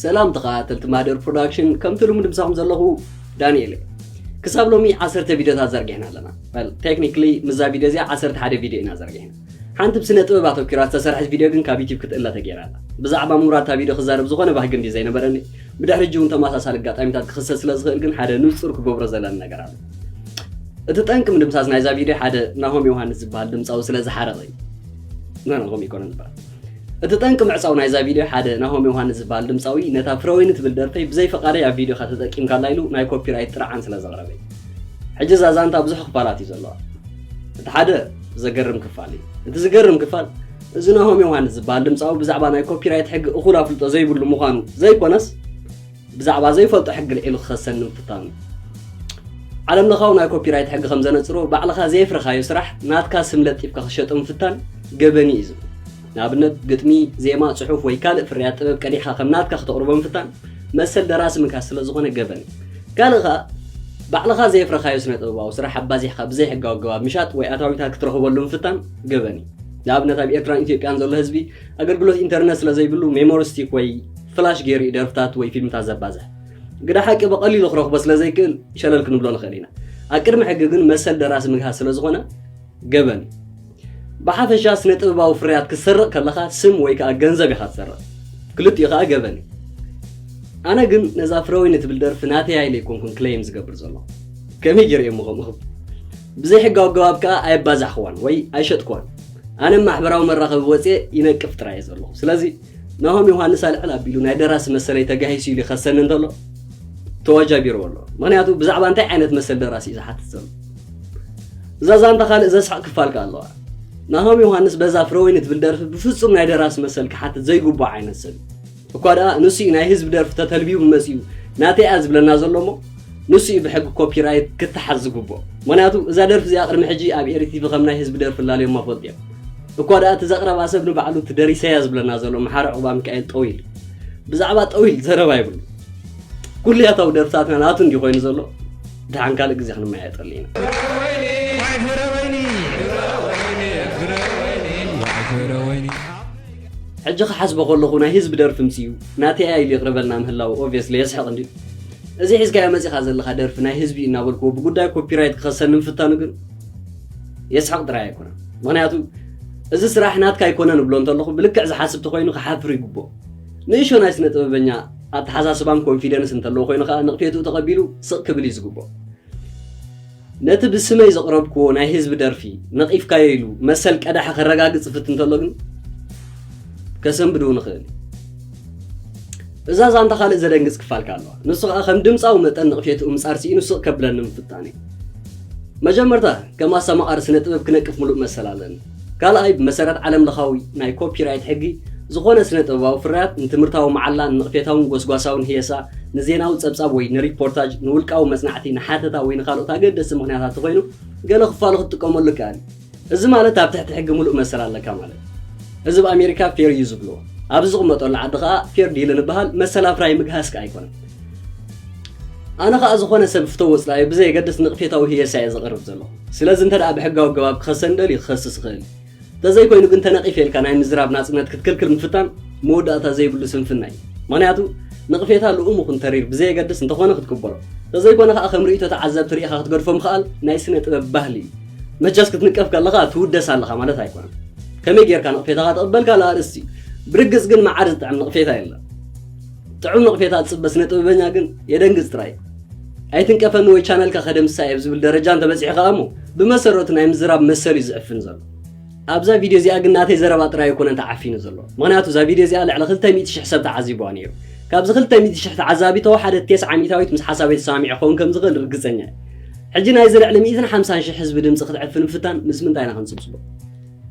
ሰላም ተኸታተልቲ ማህደር ፕሮዳክሽን፣ ከምቲ ልሙድ ምሳኹም ዘለኹ ዳንኤል እየ። ክሳብ ሎሚ ዓሰርተ ቪድዮታት ዘርጊሕና ኣለና። Well, technically ምስዛ ቪድዮ እዚኣ ዓሰርተ ሓደ ቪድዮ ኢና ዘርጊሕና። ሓንቲ ብስነ ጥበብ ኣተኪራ ዝተሰርሐት ቪድዮ ግን ካብ ዩቲዩብ ክትእለ ተገይራ ኣላ። ብዛዕባ ምውራድ እታ ቪድዮ ክዛረብ ዝኾነ ባህጊ እንዲ ዘይነበረኒ፣ ብድሕሪ ሕጂ እውን ተመሳሳሊ ኣጋጣሚታት ክኽሰት ስለ ዝኽእል ግን ሓደ ንጹር ክገብሮ ዘለኒ ነገር ኣሎ። እቲ ጠንቂ ምድምሳስ ናይዛ ቪድዮ ሓደ ናሆም ዮሃንስ ዝበሃል ድምፃዊ ስለ ዝሓረቐ እዩ። ናሆም ይኮነን ዝበሃል። እቲ ጠንቂ ምዕፃው ናይዛ ቪድዮ ሓደ ናሆም ዮሃንስ ዝበሃል ድምፃዊ ነታ ፍረወይኒ ትብል ደርፈይ ብዘይ ፈቓደይ ኣብ ቪድዮኻ ተጠቂምካላ ኢሉ ናይ ኮፒራይት ጥርዓን ስለ ዘቕረበ እዩ። ሕጂ እዛ ዛንታ ብዙሕ ክፋላት እዩ ዘለዋ። እቲ ሓደ ዘገርም ክፋል እዩ። እቲ ዝገርም ክፋል እዚ ናሆም ዮሃንስ ዝበሃል ድምፃዊ ብዛዕባ ናይ ኮፒራይት ሕጊ እኹል ኣፍልጦ ዘይብሉ ምዃኑ ዘይኮነስ ብዛዕባ ዘይፈልጦ ሕጊ ልዒሉ ክኸሰኒ ምፍታኑ። ዓለም ለኻዊ ናይ ኮፒራይት ሕጊ ከም ዘነጽሮ ባዕልኻ ዘየፍረኻዮ ስራሕ ናትካ ስም ለጢፍካ ክሸጦ ምፍታን ገበን እዩ ዝብል። ንኣብነት ግጥሚ፣ ዜማ፣ ጽሑፍ ወይ ካልእ ፍርያት ጥበብ ቀዲሕኻ ከም ናትካ ክተቕርቦ ምፍታን መሰል ደራሲ ምግሃስ ስለ ዝኾነ ገበን እዩ። ካልእ ኸኣ ባዕልኻ ዘየፍረኻዮ ስነ ጥበባዊ ስራሕ ኣባዚሕካ ብዘይሕጋዊ ኣገባብ ምሻጥ ወይ ኣታዊታት ክትረኽበሉ ምፍታን ገበን እዩ። ንኣብነት ኣብ ኤርትራን ኢትዮጵያን ዘሎ ህዝቢ ኣገልግሎት ኢንተርነት ስለ ዘይብሉ ሜሞሪ ስቲክ ወይ ፍላሽ ገይሩ እዩ ደርፍታት ወይ ፊልምታት ዘባዝሕ። ግዳ ሓቂ ብቐሊሉ ክረኽቦ ስለ ዘይክእል ሸለል ክንብሎ ንኽእል ኢና። ኣብ ቅድሚ ሕጊ ግን መሰል ደራሲ ምግሃስ ስለ ዝኾነ ገበን እዩ። ብሓፈሻ ስነ ጥበባዊ ፍርያት ክትሰርቕ ከለኻ ስም ወይ ከዓ ገንዘብ ኢኻ ትሰርቕ። ክልቲኡ ከዓ ገበን እዩ። ኣነ ግን ነዛ ፍረወይኒ ትብል ደርፊ ናተይ ኢለ ኣይኮንኩን ክለይም ዝገብር ዘሎ። ከመይ ገይረ እየ እሞ ከምኡ ክብል? ብዘይሕጋዊ ኣገባብ ከዓ ኣየባዛሕክዋን ወይ ኣይሸጥክዋን። ኣነ ማሕበራዊ መራኸቢ ወፅየ ይነቅፍ ጥራይ እየ ዘለኹ። ስለዚ ናሆም ዮሃንስ ኣልዕል ኣቢሉ ናይ ደራሲ መሰለይ ተጋሂሱ ኢሉ ይኸሰኒ እንተሎ ተዋጃቢርዎ ኣሎ። ምኽንያቱ ብዛዕባ እንታይ ዓይነት መሰል ደራሲ እዩ ዝሓትት ዘሎ? እዛ ዛንታ ካልእ ዘስሕቕ ክፋል ከኣ ኣለዋ። ናሆም ዮሃንስ በዛ ፍረወይኒ ትብል ደርፊ ብፍጹም ናይ ደራሲ መሰል ክሓትት ዘይግብኦ ዓይነት ሰብ እዩ። እኳ ደኣ ንሱ እዩ ናይ ህዝቢ ደርፊ ተተልብዩ መጺኡ ናተይ እያ ዝብለና ዘሎ እሞ ንሱ እዩ ብሕጊ ኮፒራይት ክተሓዝ ዝግብኦ። ምኽንያቱ እዛ ደርፊ እዚኣ ቅድሚ ሕጂ ኣብ ኤሪ ቲቪ ከም ናይ ህዝቢ ደርፊ ላልዮማ ፈልጡ እዮም። እኳ ደኣ እቲ ዘቕረባ ሰብ ንባዕሉ እቲ ደሪሰያ ዝብለና ዘሎ መሓሪ ዑቕባ ሚካኤል ጠዊል። ብዛዕባ ጠዊል ዘረባ ይብሉ። ኩሉ ያታዊ ደርፍታትና ናቱ እንዲ ኮይኑ ዘሎ። ደሓን ካልእ ግዜ ክንመያየጠሉ ኢና። ሕጂ ክሓስቦ ከለኹ ናይ ህዝቢ ደርፊ ምጽኡ ናተይ እያ ኢሉ ይቕርበልና ምህላው ኦብቪየስሊ የስሕቕ እንድዩ። እዚ ሒዝካዮ መጺኻ ዘለኻ ደርፊ ናይ ህዝቢ እዩ እናበልክዎ ብጉዳይ ኮፒራይት ክኸሰኒ ምፍታኑ ግን የስሕቕ ጥራይ ኣይኮነን። ምኽንያቱ እዚ ስራሕ ናትካ ኣይኮነን እብሎ እንተለኹ ብልክዕ ዝሓስብ ተኾይኑ ክሓፍር ይግብኦ። ንእሾ ናይ ስነ ጥበበኛ ኣተሓሳስባን ኮንፊደንስ እንተለዎ ኮይኑ ከዓ ንቕፌትኡ ተቐቢሉ ስቕ ክብል እዩ ዝግብኦ። ነቲ ብስመይ ዘቕረብክዎ ናይ ህዝቢ ደርፊ ነቒፍካዮ ኢሉ መሰል ቀዳሒ ከረጋግጽ ዝፍትን እንተሎ ግን ከሰንብድው ንኽእል። እዛ ዛንታ ካልእ ዘደንግጽ ክፋል ከኣ ኣለዋ። ንሱ ከኣ ከም ድምጻዊ መጠን ንቕፌትኡ ምጻር ስኢኑ ስቕ ከብለኒ ምፍታን እዩ። መጀመርታ ከም ኣስተማቓሪ ስነ ጥበብ ክነቅፍ ምሉእ መሰል ኣለኒ። ካልኣይ ብመሰረት ዓለም ለኻዊ ናይ ኮፒራይት ሕጊ ዝኾነ ስነ ጥበባዊ ፍርያት ንትምህርታዊ መዓላ፣ ንንቕፌታውን ጎስጓሳውን ህየሳ፣ ንዜናዊ ጸብጻብ ወይ ንሪፖርታጅ፣ ንውልቃዊ መጽናዕቲ፣ ንሓተታ ወይ ንኻልኦት ኣገደስቲ ምኽንያታት ተኾይኑ ገለ ክፋሉ ክትጥቀመሉ ይከኣል እዩ። እዚ ማለት ኣብ ትሕቲ ሕጊ ምሉእ መሰል ኣለካ ማለት እዩ። እዚ ብኣሜሪካ ፌር ዩ ዝብልዎ። ኣብዚ ዝቕመጠሉ ዓዲ ኸኣ ፌር ዲል እንበሃል መሰል ኣፍራይ ምግሃስ ከኣ ኣይኮነን። ኣነ ኸኣ ዝኾነ ሰብ ፍተዎ ጽላኢ ብዘየገድስ ንቕፌታዊ ህየሳ እየ ዘቕርብ ዘለኹ። ስለዚ እንተ ደኣ ብሕጋዊ ኣገባብ ክኸሰኒ ደልዩ ክኸስስ ይኽእል እዩ። ተዘይኮይኑ ግን ተነቒፈ ኢልካ ናይ ምዝራብ ናጽነት ክትክልክል ምፍታን መወዳእታ ዘይብሉ ስንፍና እዩ። ምኽንያቱ ንቕፌታ ልኡም ይኹን ተሪር ብዘየገድስ እንተኾነ ክትቅበሎ፣ ተዘይኮነ ኸኣ ከም ርእይቶ ተዓዘብቲ ርኢኻ ክትገድፎ ምኽኣል ናይ ስነ ጥበብ ባህሊ እዩ። መቸስ ክትንቀፍ ከለኻ ትውደስ ኣለኻ ማለት ኣይኮነን። ከመይ ጌርካ ንቕፌታኻ ትቕበል ካልእ ኣርእስቲ እዩ። ብርግጽ ግን መዓር ዝጥዕም ንቕፌታ የለን። ጥዑም ንቕፌታ ዝጽበ ስነ ጥበበኛ ግን የደንግጽ ጥራይ። ኣይትንቀፈኒ ወይ ቻነልካ ከደምስሳ እየ ኣብ ዝብል ደረጃ እንተበጺሑ ከኣ እሞ ብመሰረቱ ናይ ምዝራብ መሰል እዩ ዝዕፍን ዘሎ። ኣብዛ ቪድዮ እዚኣ ግን ናተይ ዘረባ ጥራይ ኣይኮነን ተዓፊኑ ዘሎ። ምኽንያቱ እዛ ቪድዮ እዚኣ ልዕሊ ክልተ ሚእቲ ሽሕ ሰብ ተዓዚብዋ ነይሩ። ካብዚ ክልተ ሚእቲ ሽሕ ተዓዛቢ ተወሓደ ተስዓ ሚእታዊት ምስ ሓሳበይ ተሰማሚዑ ክኸውን ከም ዝኽእል ርግጸኛ እየ። ሕጂ ናይዚ ልዕሊ ሚእትን ሓምሳን ሽሕ ህዝቢ ድምጺ ክትዕፍን ምፍታን ምስ ምንታይ ኢና ክንጽብጽቦ?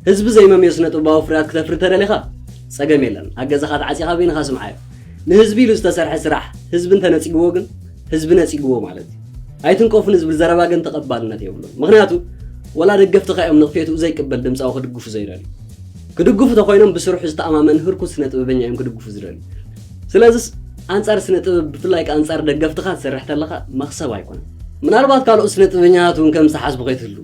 ህዝቢ ዘይመምዮ ስነ ጥበባዊ ፍርያት ክተፍሪ ተደሊኻ ጸገም የለን። ኣብ ገዛኻ ተዓጺኻ በይንኻ ስምዓዮ። ንህዝቢ ኢሉ ዝተሰርሐ ስራሕ ህዝቢ እንተነጺግዎ ግን ህዝቢ ነጺግዎ ማለት እዩ። ኣይትንቀፉኒ ዝብል ዘረባ ግን ተቐባልነት የብሉን። ምኽንያቱ ወላ ደገፍትኻ እዮም ንቕፌትኡ ዘይቅበል ድምጻዊ ክድግፉ ዘይደልዩ። ክድግፉ ተኾይኖም ብስርሑ ዝተኣማመን ህርኩት ስነ ጥበበኛ እዮም ክድግፉ ዝደልዩ። ስለዚስ ኣንጻር ስነ ጥበብ ብፍላይ ከኣ ኣንጻር ደገፍትኻ ትሰርሕ ተለኻ መኽሰብ ኣይኮነን። ምናልባት ካልኦት ስነ ጥበበኛታት እውን ከም ዝተሓስቡ ከይትህሉ።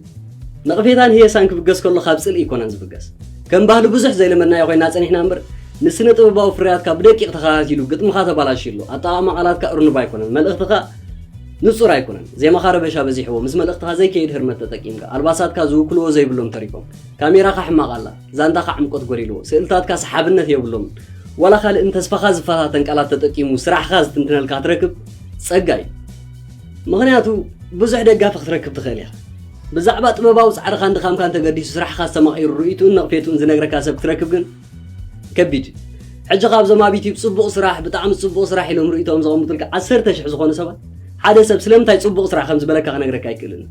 ነቕፌታን ህየሳን ክብገስ ከሎ ካብ ጽልኢ ኣይኮነን ዝብገስ። ከም ባህሊ ብዙሕ ዘይለመድናዮ ኮይና ጸኒሕና እምበር ንስነ ጥበባዊ ፍርያትካ ብደቂቕ ተኸታቲሉ ግጥምኻ ተባላሽዩ ኣሎ። ኣጠቓቕማ ቃላትካ እርኑብ ኣይኮነን። መልእኽትኻ ንጹር ኣይኮነን። ዜማኻ ረበሻ በዚሕዎ። ምስ መልእኽትኻ ዘይከይድ ህርመት ተጠቂምካ። ኣልባሳትካ ዝውክልዎ ዘይብሎም ተሪፎም። ካሜራኻ ሕማቕ ኣላ። ዛንታኻ ዕምቆት ጎዲልዎ። ስእልታትካ ሰሓብነት የብሎምን። ዋላ ካልእን ተስፋኻ ዝፈታተን ቃላት ተጠቂሙ ስራሕኻ ዝትንትነልካ ክትረክብ ጸጋ እዩ። ምኽንያቱ ብዙሕ ደጋፊ ክትረክብ ትኽእል ኢኻ። ብዛዕባ ጥበባዊ ጻዕርኻን ድኻምካን ተገዲሱ ስራሕኻ ዝተማቒሩ ርእይትኡን ነቕፌትኡን ዝነግረካ ሰብ ክትረክብ ግን ከቢድ እዩ። ሕጂ ካብዞም ኣብ ዩቲዩብ ጽቡቕ ስራሕ፣ ብጣዕሚ ጽቡቕ ስራሕ ኢሎም ርእይቶኦም ዘቐምጡልካ ዓሰርተ ሽሕ ዝኾኑ ሰባት ሓደ ሰብ ስለምንታይ ጽቡቕ ስራሕ ከም ዝበለካ ክነግረካ ኣይክእልን።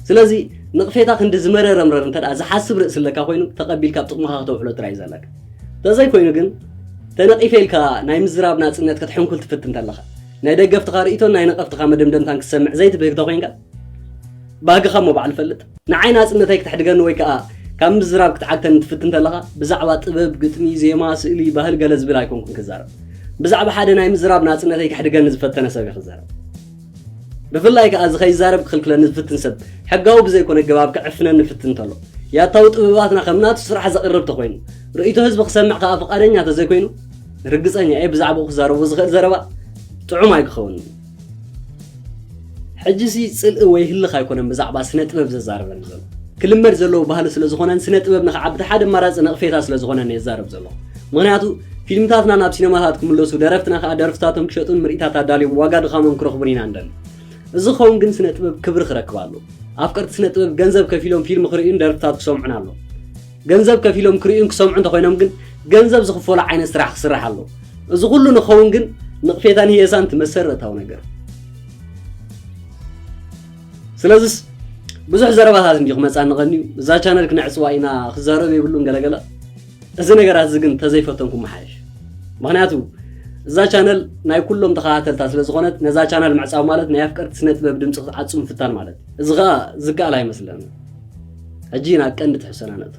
ስለዚ ነቕፌታ ክንዲ ዝመረረ ምረር እንተ ደኣ ዝሓስብ ርእሲ ኣለካ ኮይኑ ተቐቢልካ ኣብ ጥቕምኻ ከተውዕሎ ጥራይ እዩ ዘለካ። እንተዘይኮይኑ ግን ተነቒፈ ኢልካ ናይ ምዝራብ ናጽነት ክትሕንኩል ትፍትን እንተለኻ ናይ ደገፍትኻ ርእይቶን ናይ ነቐፍትኻ መደምደምታን ክትሰምዕ ዘይትብህግ ተኾይንካ ባህግኻ እሞ ባዕሉ ፈልጥ። ንዓይ ናጽነተይ ክትሕድገኒ ወይ ከኣ ካብ ምዝራብ ክትዓግተኒ ትፍትን እንተለኻ ብዛዕባ ጥበብ፣ ግጥሚ፣ ዜማ፣ ስእሊ፣ ባህሊ ገለ ዝብል ኣይኮንኩን ክዛረብ። ብዛዕባ ሓደ ናይ ምዝራብ ናጽነተይ ከሕድገኒ ዝፈተነ ሰብ እየ ክዛረብ። ብፍላይ ከኣ እዚ ከይዛረብ ክኽልክለኒ ዝፍትን ሰብ ሕጋዊ ብዘይኮነ ኣገባብ ከዕፍነኒ ይፍትን እንተሎ ያታዊ ጥበባትና ከም ናቱ ስራሕ ዘቕርብ ተኾይኑ ርእይቶ ህዝቢ ክሰምዕ ከኣ ፍቓደኛ ተዘይኮይኑ ርግጸኛ እየ ብዛዕባኡ ክዛረቦ ዝኽእል ዘረባ ጥዑም ኣይክኸውንን። ሕጂሲ ጽልኢ ወይ ህልኽ ኣይኮነን ብዛዕባ ስነ ጥበብ ዘዛርበኒ ዘሎ። ክልመድ ዘለዎ ባህሊ ስለ ዝኾነን ስነ ጥበብ ንኸዓቢ እቲ ሓደ ኣማራጺ ነቕፌታ ስለ ዝኾነን እየ ዝዛረብ ዘለኹ። ምኽንያቱ ፊልምታትና ናብ ሲነማታት ክምለሱ፣ ደረፍትና ከኣ ደርፍታቶም ክሸጡን ምርኢታት ኣዳልዮም ዋጋ ድኻሞም ክረኽቡን ኢና ንደሊ። እዚ ክኸውን ግን ስነ ጥበብ ክብሪ ክረክብ ኣለዎ። ኣፍቀርቲ ስነ ጥበብ ገንዘብ ከፊሎም ፊልም ክርእዩን ደርፍታት ክሰምዑን ኣለዎም። ገንዘብ ከፊሎም ክርእዩን ክሰምዑ እንተኾይኖም ግን ገንዘብ ዝኽፈሎ ዓይነት ስራሕ ክስራሕ ኣለዎ። እዚ ኩሉ ንኸውን ግን ንቕፌታን ህየሳን እቲ መሰረታዊ ነገር። ስለዚስ ብዙሕ ዘረባታት እንዲዩ ክመጻኒ ቀንዩ። እዛ ቻነል ክነዕጽዋ ኢና ክዛረብ የብሉን ገለገለ። እዚ ነገራት እዚ ግን ተዘይፈተንኩም ምሓይሽ። ምኽንያቱ እዛ ቻነል ናይ ኩሎም ተኸታተልታ ስለ ዝኾነት ነዛ ቻነል ምዕጻው ማለት ናይ ኣፍቀርቲ ስነ ጥበብ ድምጺ ክትዓጹ ምፍታን ማለት እዩ። እዚ ኸኣ ዝከኣል ኣይመስለንን። ሕጂ ናብ ቀንዲ ትሕዝቶና ንእቶ።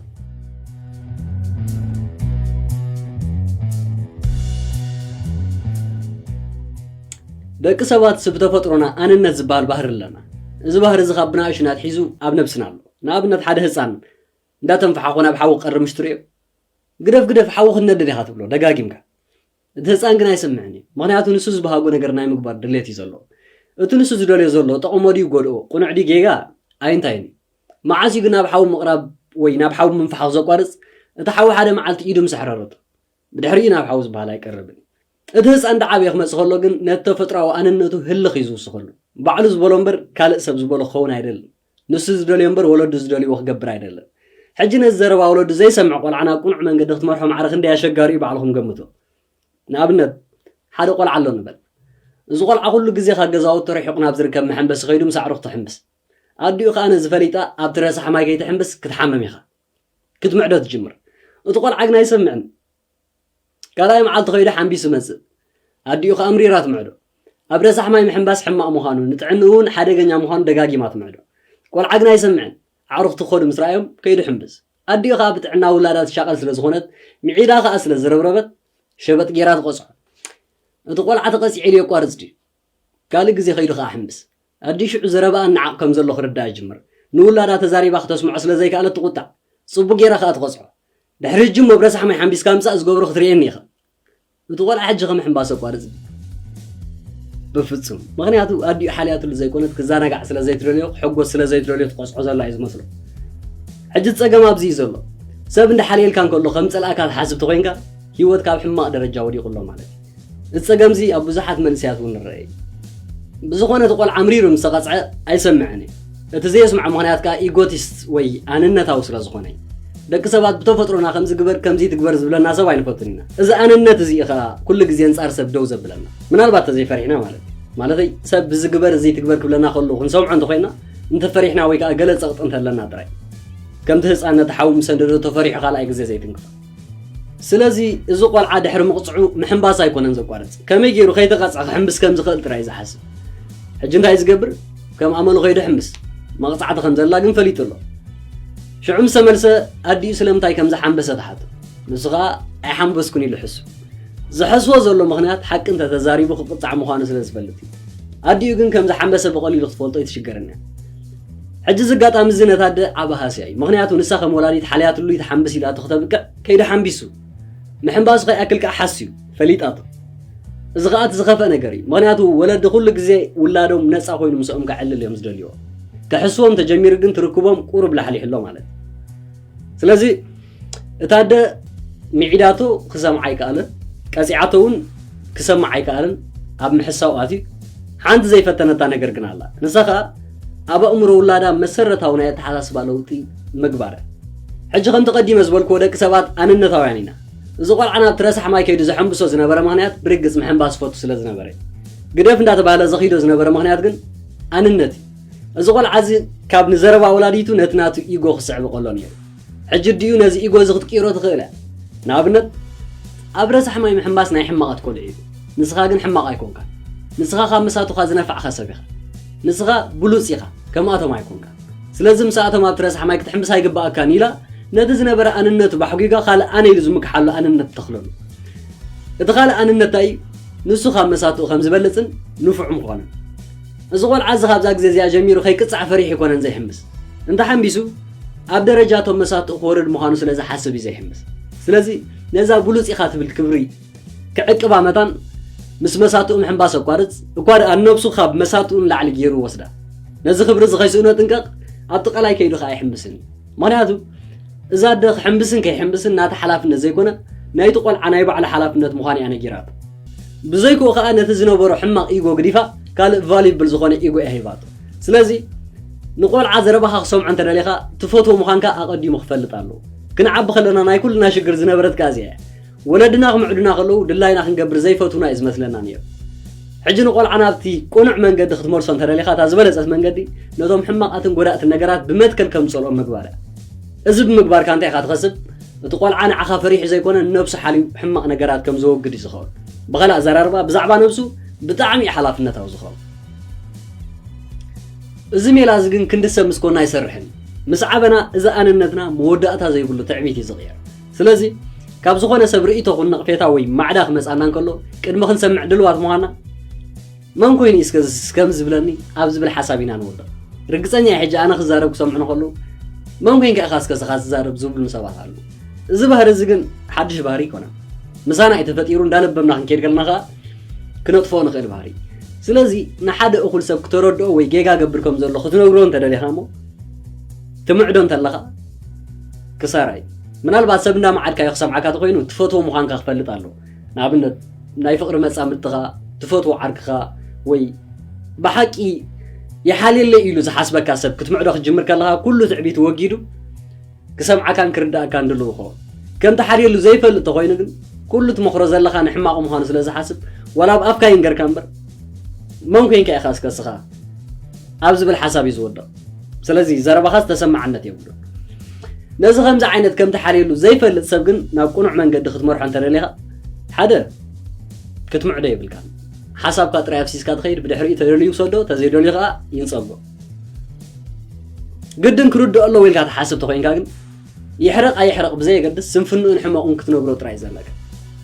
ደቂ ሰባት ብተፈጥሮና ኣንነት ዝበሃል ባህሪ ኣለና። እዚ ባህሪ እዚ ካብ ብንኣሽቱ ኣትሒዙ ኣብ ነብስና ኣሎ። ንኣብነት ሓደ ህጻን እንዳተንፈሓ ኮነ ኣብ ሓዊ ክቐርብ ምሽ ትርእዮ ግደፍ ግደፍ ሓዊ ክትነድድ ኢኻ ትብሎ ደጋጊምካ። እቲ ህጻን ግን ኣይሰምዕን እዩ። ምኽንያቱ ንሱ ዝበሃጎ ነገር ናይ ምግባር ድሌት እዩ ዘለዎ። እቲ ንሱ ዝደልዮ ዘሎ ጠቕሞ ድዩ ጎድኦ፣ ቅኑዕ ድዩ ጌጋ ኣይንታይን እዩ። መዓስ እዩ ግን ናብ ሓዊ ምቕራብ ወይ ናብ ሓዊ ምንፋሕ ዘቋርጽ? እቲ ሓዊ ሓደ መዓልቲ ኢዱ ምስ ኣሕረረቶ። ብድሕሪኡ ናብ ሓዊ ዝበሃል ኣይቀርብን። እቲ ህጻን እንዳዓበየ ክመጽእ ከሎ ግን ነቲ ተፈጥሮኣዊ ኣንነቱ ህልኽ እዩ ዝውስኸሉ። ባዕሉ ዝበሎ እምበር ካልእ ሰብ ዝበሎ ክኸውን ኣይደልን። ንሱ ዝደልዮ እምበር ወለዱ ዝደልይዎ ክገብር ኣይደልን። ሕጂ ነዚ ዘረባ ወለዱ ዘይሰምዕ ቆልዓ ናብ ቅኑዕ መንገዲ ክትመርሖ ማዕረ ክንደይ ኣሸጋሪ እዩ ባዕልኹም ገምቱ። ንኣብነት ሓደ ቆልዓ ኣሎ ንበል። እዚ ቆልዓ ኩሉ ግዜ ካብ ገዛውቲ ርሒቑ ናብ ዝርከብ መሐንበሲ ከይዱ ምስ ኣዕሩኽቱ ይሕምብስ። ኣዲኡ ከኣ ነዚ ፈሊጣ ኣብቲ ረሳሕ ማይ ከይትሕምብስ ክትሓምም ኢኻ። ክትምዕዶ ትጅምር። እቲ ቆልዓ ግን ኣይሰምዕን። ካልኣይ መዓልቲ ከይዱ ሓምቢሱ ይመጽእ። ኣዲኡ ከኣ ኣምሪራ ትምዕዶ። ኣብ ረሳሕ ማይ ምሕንባስ ሕማቕ ምዃኑ፣ ንጥዕንኡ እውን ሓደገኛ ምዃኑ ደጋጊማ ትምዕዶ። ቆልዓ ግን ኣይሰምዕን። ኣዕሩኽቱ ክኸዱ ምስ ረኣዮም ከይዱ ይሕምብስ። ኣዲኡ ከኣ ብጥዕና ውላዳ ትሻቐል ስለ ዝኾነት፣ ምዒዳ ከኣ ስለ ዝረብረበት፣ ሸበጥ ጌራ ትቐጽዖ። እቲ ቆልዓ ተቐጺዑ ኢሉ የቋርጽ ድዩ? ካልእ ግዜ ከይዱ ከኣ ሕምብስ። ኣዲኡ ሽዑ ዘረባኣ እናዓቕ ከም ዘሎ ክርዳእ ይጅምር። ንውላዳ ተዛሪባ ክተስምዖ ስለ ዘይከኣለት ትቑጣዕ። ጽቡቕ ጌራ ከኣ ትቐጽዖ። ድሕሪ ሕጂ እሞ ብረሳሕ ማይ ሓምቢስካ ምጻእ ዝገብሮ ክትርእየኒ ኢኻ። እቲ ቆልዓ ሕጂ ከም ሕምባስ ኣቋርጽ። በፍጹም። ምኽንያቱ ኣዲኡ ሓልያትሉ ዘይኮነት ክዘናጋዕ ስለ ዘይትደልዮ፣ ክሕጎስ ስለ ዘይትደልዮ ትቐጽዖ ዘላ እዩ ዝመስሎ። ሕጂ ጸገም ኣብዚ እዩ ዘሎ። ሰብ እንዳሓልየልካ እንከሎ ከም ጸላእካ ትሓስብ ተኾይንካ፣ ህይወትካ ኣብ ሕማቕ ደረጃ ወዲቑ ኣሎ ማለት እዩ። እዚ ጸገምዚ ኣብ ብዙሓት መንእሰያት እውን ንረአ እዩ። ብዝኾነ እቲ ቆልዓ ኣምሪሩ ምስ ተቐጽዐ ኣይሰምዕን እዩ። እቲ ዘየስምዖ ምኽንያት ከኣ ኢጎቲስት ወይ ኣንነታዊ ስለ ዝኾነ እዩ። ደቂ ሰባት ብተፈጥሮና ከምዚ ግበር ከምዚ ትግበር ዝብለና ሰብ ኣይንፈቱን ኢና። እዚ ኣንነት እዚ እዩ ከኣ ኩሉ ግዜ ኣንጻር ሰብ ደው ዘብለና። ምናልባት ተዘይፈሪሕና ማለት እዩ። ማለተይ ሰብ ብዚ ግበር እዚ ትግበር ክብለና ከሎ ክንሰምዖ እንተኾይና እንተፈሪሕና ወይ ከኣ ገለ ጸቕጢ እንተለና ጥራይ። ከምቲ ህጻን ነቲ ሓዊ ምስ ሰንደዶ ተፈሪሑ ካልኣይ ግዜ ዘይትንክፎ። ስለዚ እዚ ቆልዓ ድሕሪ ምቕጽዑ ምሕንባስ ኣይኮነን ዘቋርጽ። ከመይ ገይሩ ከይተቐጽዐ ክሕምብስ ከም ዝኽእል ጥራይ እዩ ዝሓስብ። ሕጂ እንታይ ዝገብር? ከም ኣመሉ ከይዱ ሕምብስ። መቕጻዕቲ ከም ዘላ ግን ፈሊጡ ኣሎ። ሽዑ ምስ ተመልሰ ኣዲኡ ስለምንታይ ከም ዝሓንበሰ ትሓቶ። ንሱ ኸኣ ኣይሓንበስኩን ኢሉ ሕሱ። ዝሐስቦ ዘሎ ምኽንያት ሓቂ እንተተዛሪቡ ክቕጻዕ ምዃኑ ስለ ዝፈልጥ እዩ። ኣዲኡ ግን ከም ዝሓንበሰ ብቐሊሉ ክትፈልጦ ኣይትሽገርን እያ። ሕጂ እዚ ኣጋጣሚ እዚ ነታ ኣደ ዓቢ ሃስያ እዩ። ምኽንያቱ ንሳ ከም ወላዲት ሓልያትሉ ይትሓንብስ ኢላቶ ክተብቅዕ ከይዱ ሓንቢሱ። ምሕንባሱ ከይኣክል ከዓ ሓስዩ ፈሊጣቶ። እዚ ከዓ እቲ ዝኸፍአ ነገር እዩ። ምኽንያቱ ወለዲ ኩሉ ግዜ ውላዶም ነፃ ኮይኑ ምስኦም ከዕልል እዮም ዝደልይዎ። ክሕስዎም ተጀሚሩ ግን ትርክቦም ቁሩብ ላሕሊሕሎ ማለት እዩ። ስለዚ እታ ኣደ ሚዒዳቶ ክሰምዓ ኣይከኣለን፣ ቀፂዓቶ እውን ክሰምዓ ኣይከኣለን። ኣብ ምሕሳው ኣትዩ። ሓንቲ ዘይፈተነታ ነገር ግን ኣላ። ንሳ ከዓ ኣብ ኣእምሮ ውላዳ መሰረታዊ ናይ ኣተሓሳስባ ለውጢ ምግባር። ሕጂ ከምቲ ቀዲመ ዝበልክዎ ደቂ ሰባት ኣንነታውያን ኢና። እዚ ቆልዓ ናብ ትረሳሕ ማይ ከይዱ ዘሐንብሶ ዝነበረ ምኽንያት ብርግፅ ምሕንባስ ፈቱ ስለ ዝነበረ እዩ። ግደፍ እንዳተባህለ ዘኽይዶ ዝነበረ ምኽንያት ግን ኣንነት እዩ። እዚ ቆልዓ እዚ ካብ ንዘረባ ወላዲቱ ነቲ ናቱ ኢጎ ክስዕብ ከሎ ነይሩ። ሕጂ ድዩ ነዚ ኢጎ እዚ ክትቅይሮ ትኽእል እያ? ንኣብነት ኣብ ረሳሕ ማይ ምሕንባስ ናይ ሕማቓት ቆልዑ እዩ። ንስኻ ግን ሕማቕ ኣይኮንካን። ንስኻ ካብ መሳቱኻ ዝነፋዕኻ ሰብ ኢኻ። ንስኻ ብሉጽ ኢኻ፣ ከምኣቶም ኣይኮንካን። ስለዚ ምስኣቶም ኣብቲ ረሳሕ ማይ ክትሕምብስ ኣይግባኣካን ኢላ ነቲ ዝነበረ ኣንነቱ ባሕጒጋ ካልእ ኣነ ኢሉ ዝምክሓሉ ኣንነት ተኽለሉ። እቲ ካልእ ኣንነት እንታይ እዩ? ንሱ ካብ መሳትኡ ከም ዝበልጽን ንፉዕ ምዃኑን። እዚ ቆልዓ እዚ ካብዛ ግዜ እዚኣ ጀሚሩ ከይቅጻዕ ፈሪሑ ኣይኮነን ዘይሕምብስ። እንተሓምቢሱ ኣብ ደረጃ እቶም መሳትኡ ክወርድ ምዃኑ ስለ ዝሓስብ እዩ ዘይሕምብስ። ስለዚ ነዛ ብሉጽ ኢኻ ትብል ክብሪ ክዕቅባ መታን ምስ መሳትኡ ምሕንባስ ኣቋርጽ እኳ ደኣ ንነብሱ ካብ መሳትኡ ንላዕሊ ገይሩ ወስዳ። ነዚ ክብሪ እዚ ከይስእኖ ጥንቀቕ፣ ኣብቲ ቀላይ ከይዱ ከኣ ኣይሕምብስን እዩ። ምኽንያቱ እዛ ኣደ ክሕምብስን ከይሕምብስን ናታ ሓላፍነት ዘይኮነ ናይቲ ቆልዓ ናይ ባዕሉ ሓላፍነት ምዃኑ እያ ነጊራቶ። ብዘይክኡ ከኣ ነቲ ዝነበሮ ሕማቕ ኢጎ ግዲፋ ካልእ ቫልዩብል ዝኾነ ኢጎ እያ ሂባቶ። ስለዚ ንቆልዓ ዘረባኻ ክሰምዖ እንተደሊኻ ትፈትዎ ምዃንካ ኣቐዲሙ ክፈልጥ ኣለዎ። ክንዓቢ ከለና ናይ ኩልና ሽግር ዝነበረት ከኣ እዚኣ እያ። ወለድና ክምዕዱና ከለዉ ድላይና ክንገብር ዘይፈትዉና እዩ ዝመስለና ነይሩ። ሕጂ ንቆልዓ ናብቲ ቅኑዕ መንገዲ ክትመልሶ እንተደሊኻ እታ ዝበለጸት መንገዲ ነቶም ሕማቓትን ጎዳእትን ነገራት ብመትከል ከም ዝጸልኦም ምግባር እያ። እዚ ብምግባርካ እንታይ ኢኻ ትኸስብ? እቲ ቆልዓ ንዓኻ ፈሪሑ ዘይኮነ ንነብሱ ሓልዩ ሕማቕ ነገራት ከም ዘወግድ እዩ ዝኸውን። ብኻልእ ኣዘራርባ ብዛዕባ ነብሱ ብጣዕሚ እዩ ሓላፍነታዊ ዝኸውን። እዚ ሜላ እዚ ግን ክንዲ ሰብ ምስ ኮና ኣይሰርሕን እዩ። ምስ ዓበና እዚ ኣነነትና መወዳእታ ዘይብሉ ትዕቢት እዩ ዝቕየር። ስለዚ ካብ ዝኾነ ሰብ ርእይቶ ኹን ነቕፌታ ወይ ማዕዳ ክመጻና እንከሎ ቅድሚ ክንሰምዕ ድልዋት ምዃንና መን ኮይኑ እዩ እስከ ከምዚ ዝብለኒ ኣብ ዝብል ሓሳብ ኢና ንወድቕ። ርግጸኛ እየ ሕጂ ኣነ ክዛረብ ክሰምዑ ንኸለዉ መን ኮይንካ ኢኻ እስከ ስኻ ትዛረብ ዝብሉኒ ሰባት ኣለዉ። እዚ ባህሪ እዚ ግን ሓድሽ ባህሪ ኣይኮነን። ምሳና እዩ ተፈጢሩ እንዳለበምና ክንከይድ ከለና ከኣ ክነጥፍኦ ንኽእል ባህሪ እዩ። ስለዚ ንሓደ እኹል ሰብ ክተረድኦ ወይ ጌጋ ገብር ከም ዘሎ ክትነግሮ እንተደሊኻ እሞ ትምዕዶ እንተለኻ ክሳራ እዩ። ምናልባት ሰብ እንዳመዓድካዮ ክሰምዓካ ተኮይኑ ትፈትዎ ምዃንካ ክፈልጥ ኣለዎ። ንኣብነት ናይ ፍቕሪ መጻምድትኻ፣ ትፈትዎ ዓርክኻ ወይ ብሓቂ ይሓልየለይ ኢሉ ዝሓስበካ ሰብ ክትምዕዶ ክትጅምር ከለኻ ኩሉ ትዕቢት ወጊዱ ክሰምዓካን ክርድኣካን ድልው ይኸውን። ከም ትሓልየሉ ዘይፈልጥ ተኾይኑ ግን ኩሉ ትመኽሮ ዘለኻ ንሕማቑ ምዃኑ ስለ ዝሓስብ ዋላ ኣብ ኣፍካ ይንገርካ እምበር መን ኮንካ ኢኻ እስከ እስኻ ኣብ ዝብል ሓሳብ እዩ ዝወድቕ። ስለዚ ዘረባኻስ ተሰማዕነት የብሉን። ነዚ ከምዚ ዓይነት ከም ትሓልየሉ ዘይፈልጥ ሰብ ግን ናብ ቅኑዕ መንገዲ ክትመርሖ እንተደሊኻ ሓደ ክትምዕዶ የብልካን። ሓሳብካ ጥራይ ኣፍሲስካ ትኸይድ፣ ብድሕሪኡ ተደልዩ ውሰዶ፣ ተዘይደልዩ ከኣ ይንጸጎ። ግድን ክርድኦ ኣለዎ ኢልካ ትሓስብ ተኾይንካ ግን ይሕረቕ ኣይሕረቕ ብዘየገድስ ስንፍንኡን ሕመቑን ክትነግሮ ጥራይ እዩ ዘለካ።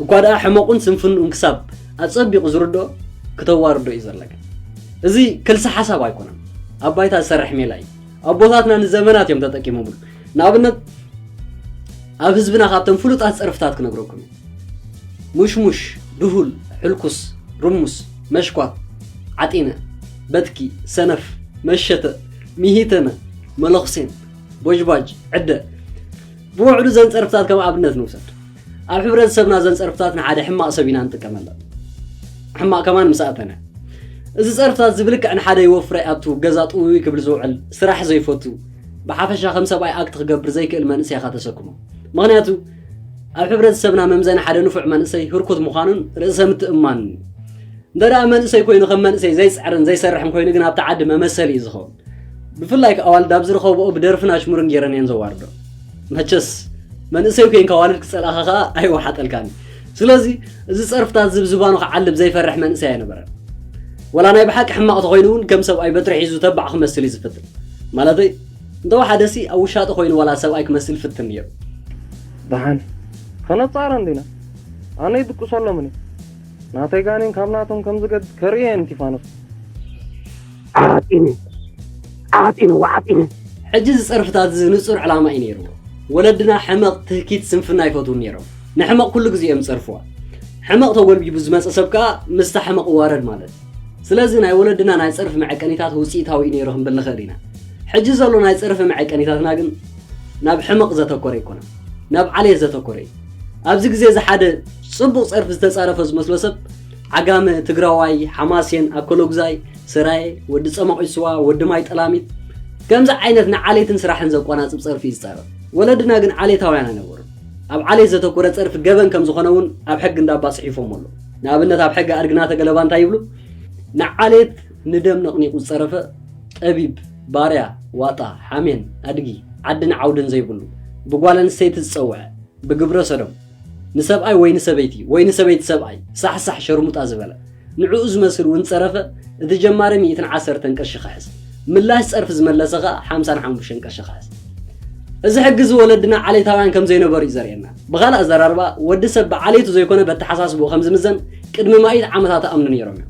እኳ ደኣ ሕመቑን ስንፍንኡን ክሳብ ኣጸቢቑ ዝርድኦ ክተዋርዶ እዩ ዘለካ። እዚ ክልሰ ሓሳብ ኣይኮነን። ኣብ ባይታ ዝሰርሕ ሜላ እዩ። ኣቦታትና ንዘመናት እዮም ተጠቂሞምሉ። ንኣብነት ኣብ ህዝብና ካብቶም ፍሉጣት ጸርፍታት ክነግረኩም እዩ። ሙሽሙሽ፣ ድሁል፣ ሕልኩስ፣ ርሙስ፣ መሽኳት፣ ዓጢነ፣ በትኪ፣ ሰነፍ፣ መሸተ፣ ሚሂተነ፣ መለኹሴን፣ ቦጅባጅ፣ ዕደ። ብውዕሉ ዘን ጸርፍታት ከም ኣብነት ንውሰድ። ኣብ ሕብረተሰብና ዘን ጸርፍታት ንሓደ ሕማቕ ሰብ ኢና ንጥቀመለን። ሕማቕ ከማን ምስ ኣተነ። እዚ ጸርፍታት እዚ ብልክዕ ንሓደ ይወፍር ኣይኣቱ፣ ገዛ ጥውይ ክብል ዝውዕል፣ ስራሕ ዘይፈቱ፣ ብሓፈሻ ከም ሰብኣይ ኣክት ክገብር ዘይክእል መንእሰይ ኢኻ ተሰክሞ። ምኽንያቱ ኣብ ሕብረተሰብና መምዘኒ ሓደ ንፉዕ መንእሰይ ህርኩት ምዃኑን ርእሰ ምትእምማኑን እዩ። እንተ ደኣ መንእሰይ ኮይኑ ከም መንእሰይ ዘይጽዕርን ዘይሰርሕን ኮይኑ ግን ኣብቲ ዓዲ መመሰሊ እዩ ዝኸውን። ብፍላይ ከኣ ኣዋልድ ኣብ ዝረኸብኦ ብደርፍን ኣሽሙርን ገይረን እየን ዘዋርዶ። መቸስ መንእሰይ ኮይንካ ኣዋልድ ክጸልኣኻ ከኣ ኣይወሓጠልካን እዩ። ስለዚ እዚ ጸርፍታት እዚ ብዝባኑ ክዓልብ ዘይፈርሕ መንእሰይ ኣይነበረን። ወላ ናይ ብሓቂ ሕማቕ ተኾይኑ እውን ከም ሰብኣይ በትሪ ሒዙ ተባዕ ክመስል እዩ ዝፍትን። ማለተይ እንተወሓደሲ ኣብ ውሻጠ ኮይኑ ዋላ ሰብኣይ ክመስል ይፍትን ነይሩ። ደሓን ከነጻረን ዲና? ኣነ ይድቅሰሎምን እዩ። ናተይ ጋኔን ካብ ናቶም ከም ዝገድ ከርእየን ቲፋኖስ። ዓጢነ ዓጢነ ዓጢነ። ሕጂ እዚ ጸርፍታት እዚ ንጹር ዕላማ እዩ ነይርዎ። ወለድና ሕመቕ፣ ትህኪት፣ ስንፍና ኣይፈትዉን ነይሮም። ንሕመቕ ኩሉ ግዜ እዮም ዝጸርፍዋ። ሕመቕ ተጎልቢቡ ዝመጸ ሰብ ከኣ ምስታ ሕመቕ ይዋረድ ማለት እዩ። ስለዚ ናይ ወለድና ናይ ጸርፊ መዐቀኒታት ውጽኢታዊ እዩ ነይሩ ክንብል ንኽእል ኢና። ሕጂ ዘሎ ናይ ጸርፊ መዐቀኒታትና ግን ናብ ሕመቕ ዘተኮረ ኣይኮነን፣ ናብ ዓሌት ዘተኮረ እዩ። ኣብዚ ግዜ እዚ ሓደ ጽቡቕ ጸርፊ ዝተጻረፈ ዝመስሎ ሰብ ዓጋመ፣ ትግራዋይ፣ ሓማሴን፣ ኣከሎጉዛይ፣ ስራየ፣ ወዲ ጸማቑ ስዋ፣ ወዲ ማይ ጠላሚት፣ ከምዚ ዓይነት ንዓሌትን ስራሕን ዘቆናጽብ ጸርፊ እዩ ዝጻረፍ። ወለድና ግን ዓሌታውያን ኣይነበሩን። ኣብ ዓሌት ዘተኮረ ጸርፊ ገበን ከም ዝኾነ እውን ኣብ ሕጊ እንዳባ ጽሒፎም ኣሎ። ንኣብነት ኣብ ሕጊ ኣድግና ተገለባ እንታይ ይብሉ? ንዓሌት ንደም ነቕኒቑ ዝጸረፈ ጠቢብ፣ ባርያ፣ ዋጣ፣ ሓሜን፣ ኣድጊ፣ ዓድን ዓውድን ዘይብሉ፣ ብጓል ኣንስተይቲ ዝጸውዐ፣ ብግብረ ሰዶም፣ ንሰብኣይ ወይ ንሰበይቲ ወይ ንሰበይቲ ሰብኣይ ሳሕሳሕ ሸርሙጣ ዝበለ፣ ንዕኡ ዝመስል እውን ጸረፈ፣ እቲ ጀማሪ ሚእትን ዓሰርተን ቅርሺ ክሕስ፣ ምላሽ ጸርፊ ዝመለሰ ኸኣ ሓምሳን ሓሙሽተን ቅርሺ ክሕስ። እዚ ሕጊ እዚ ወለድና ዓሌታውያን ከም ዘይነበሩ እዩ ዘርእየና። ብኻልእ ኣዘራርባ፣ ወዲ ሰብ ብዓሌቱ ዘይኮነ በተሓሳስብኡ ከም ዝምዘን ቅድሚ ማኢት ዓመታት ኣምኑ ነይሮም እዮም።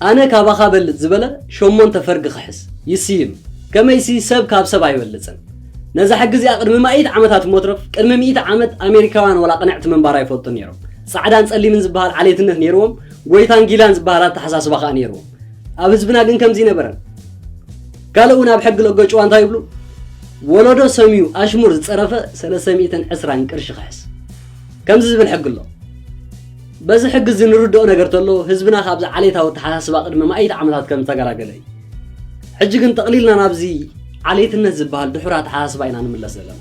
ኣነ ካባኻ በልጽ ዝበለ ሸሞንተ ፈርጊ ክሕስ፣ ይስይም። ከመይሲ ሰብ ካብ ሰብ ኣይበልጽን። ነዛ ሕጊ እዚኣ ቅድሚ ማኢት ዓመታት እሞ ትረፍ፣ ቅድሚ ሚእቲ ዓመት ኣሜሪካውያን ወላ ቅንዕቲ ምንባር ኣይፈልጡን ነይሮም። ጻዕዳን ጸሊምን ዝበሃል ዓሌትነት ነይርዎም፣ ጎይታን ጊላን ዝበሃል ኣተሓሳስባ ከኣ ነይርዎም። ኣብ ህዝብና ግን ከምዚ ኣይነበረን። ካልእ እውን ኣብ ሕጊ ለገጭዋ እንታይ ይብሉ? ወለዶ ሰምዩ ኣሽሙር ዝጸረፈ ሰለስተ ሚእትን ዕስራን ቅርሺ ክሕስ። ከምዚ ዝብል ሕጊ ኣሎ። በዚ ሕጊ እዚ ንርድኦ ነገር ተሎ፣ ህዝብና ካብዚ ዓሌታዊ ኣተሓሳስባ ቅድሚ ማኢት ዓመታት ከም ዝተገላገለ እዩ። ሕጂ ግን ጠቕሊልና ናብዚ ዓሌትነት ዝበሃል ድሑር ኣተሓሳስባ ኢና ንምለስ ዘለና።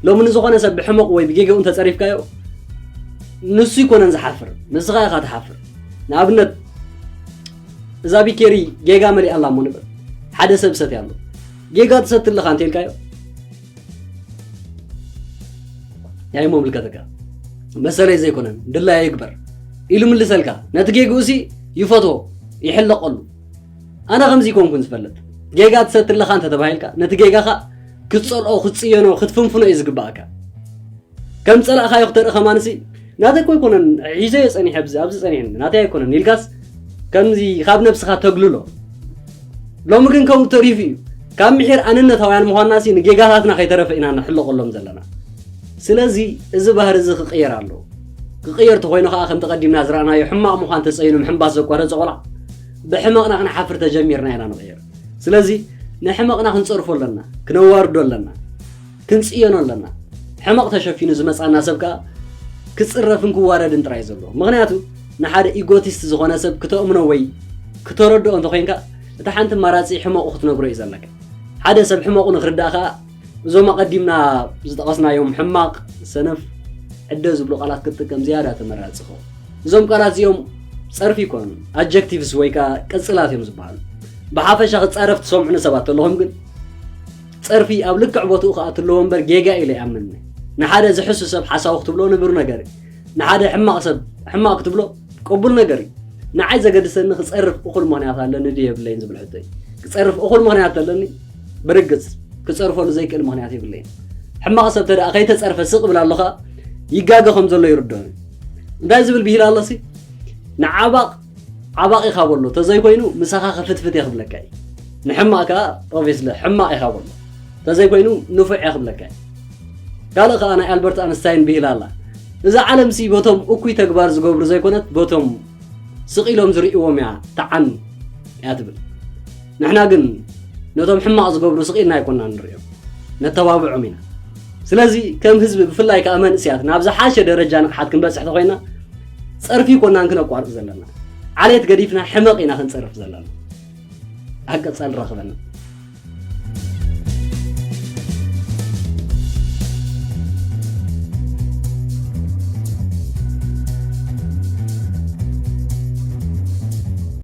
ሎሚ ንዝኾነ ሰብ ብሕመቑ ወይ ብጌጋኡ እንተጸሪፍካዮ፣ ንሱ ኣይኮነን ዝሓፍር፣ ንስኻ ኢኻ ትሓፍር። ንኣብነት፣ እዛ ቢኬሪ ጌጋ መሊኣ ኣላ እሞ ንብል። ሓደ ሰብ ሰትያ ኣሎ። ጌጋ ትሰቲ ኣለኻ እንተኢልካዮ፣ ናይ መምልከተካ መሰለይ ዘይኮነን፣ ድላየ ይግበር ኢሉ ምልሰልካ። ነቲ ጌግኡሲ ይፈትዎ፣ ይሕለቐሉ። ኣነ ከምዚ ይኮንኩን ዝፈልጥ። ጌጋ ትሰቲ ኣለኻ እንተ ተባሂልካ፣ ነቲ ጌጋኻ ክትጸልኦ፣ ክትጽየኖ፣ ክትፍንፍኖ እዩ ዝግባኣካ። ከም ጸላእኻዮ ክተርኢ ከማንሲ፣ ናተይ እኮ ኣይኮነን፣ ሒዘዮ ጸኒሐ፣ ኣብዚ፣ ኣብዚ ጸኒሐ፣ ናተይ ኣይኮነን ኢልካስ፣ ከምዚ ካብ ነብስኻ ተግልሎ። ሎሚ ግን ከምኡ ተሪፉ እዩ። ካብ ምሒር ኣንነታውያን ምዃንናሲ ንጌጋታትና ከይተረፈ ኢና ንሕለቐሎም ዘለና። ስለዚ እዚ ባህሪ እዚ ክቕየር ኣለዎ። ክቕየር ተኾይኑ ከኣ ከምቲ ቀዲምና ዝረኣናዮ ሕማቕ ምዃን ተጸይኑ ምሕንባስ ዘቋረጸ ቆልዓ ብሕመቕና ክንሓፍር ተጀሚርና ኢና ንቕየር። ስለዚ ንሕመቕና ክንጸርፎ ኣለና፣ ክነዋርዶ ኣለና፣ ክንጽየኖ ኣለና። ሕመቕ ተሸፊኑ ዝመጻና ሰብ ከኣ ክጽረፍን ክዋረድን ጥራይ እዩ ዘለዎ። ምኽንያቱ ንሓደ ኢጎቲስት ዝኾነ ሰብ ክተእምኖ ወይ ክተረድኦ እንተኾይንካ፣ እታ ሓንቲ ኣማራጺ ሕመቑ ክትነግሮ እዩ ዘለካ። ሓደ ሰብ ሕመቑ ንክርዳእ ከኣ እዞም ኣቐዲምና ዝጠቐስናዮም ሕማቕ፣ ሰነፍ፣ ዕደ ዝብሉ ቃላት ክትጥቀም ዝያዳ ተመራጺ ይኸውን። እዞም ቃላት እዚኦም ጸርፊ ይኮኑን፣ ኣጀክቲቭስ ወይ ከኣ ቅጽላት እዮም ዝበሃሉ። ብሓፈሻ ክጻረፍ ትሰምዑኒ ሰባት ተለኹም ግን፣ ጸርፊ ኣብ ልክዕ ቦትኡ ክኣቱ ኣለዎ እምበር ጌጋ ኢለ ኣይኣምንን። ንሓደ ዝሕሱ ሰብ ሓሳዊ ክትብሎ ንቡር ነገር እዩ። ንሓደ ሕማቕ ሰብ ሕማቕ ክትብሎ ቅቡል ነገር እዩ። ንዓይ ዘገድሰኒ ክጸርፍ እኹል ምኽንያት ኣለኒ ድዩ የብለይን ዝብል ሕቶ እዩ። ክጸርፍ እኹል ምኽንያት ተለኒ፣ ብርግጽ ክጸርፈሉ ዘይክእል ምኽንያት የብለይን። ሕማቕ ሰብ ተደኣ ከይተጸርፈ ስቕ ብል ኣሎ ከኣ ይጋገ ከም ዘሎ ይርድኦኒ። እንታይ ዝብል ብሂል ኣሎሲ? ንዓባቕ ዓባቕ ኢኻ በሎ፣ ተዘይኮይኑ ምሳኻ ክፍትፍት እየ ክብለካ እዩ። ንሕማቕ ከኣ ኦብቪስሊ ሕማቕ ኢኻ በሎ፣ ተዘይኮይኑ ንፉዕ እየ ክብለካ እዩ። ካልእ ከኣ ናይ ኣልበርት ኣንስታይን ብሂል ኣላ። እዛ ዓለምሲ በቶም እኩይ ተግባር ዝገብሩ ዘይኮነት በቶም ስቕ ኢሎም ዝርእይዎም እያ ትዓኑ እያ ትብል። ንሕና ግን ነቶም ሕማቕ ዝገብሩ ስቕ ኢልና ኣይኮንና ንርእዮም፣ ነተባብዖም ኢና። ስለዚ ከም ህዝቢ ብፍላይ ከኣ መንእስያት ናብ ዝሓሸ ደረጃ ንቕሓት ክንበጽሕ ተኾይና ጸርፊ ኣይኮንናን ክነቋርጽ ዘለና። ዓሌት ገዲፍና ሕመቕ ኢና ክንጸርፍ ዘለና። ኣብ ቀጻሊ ንራኸበና።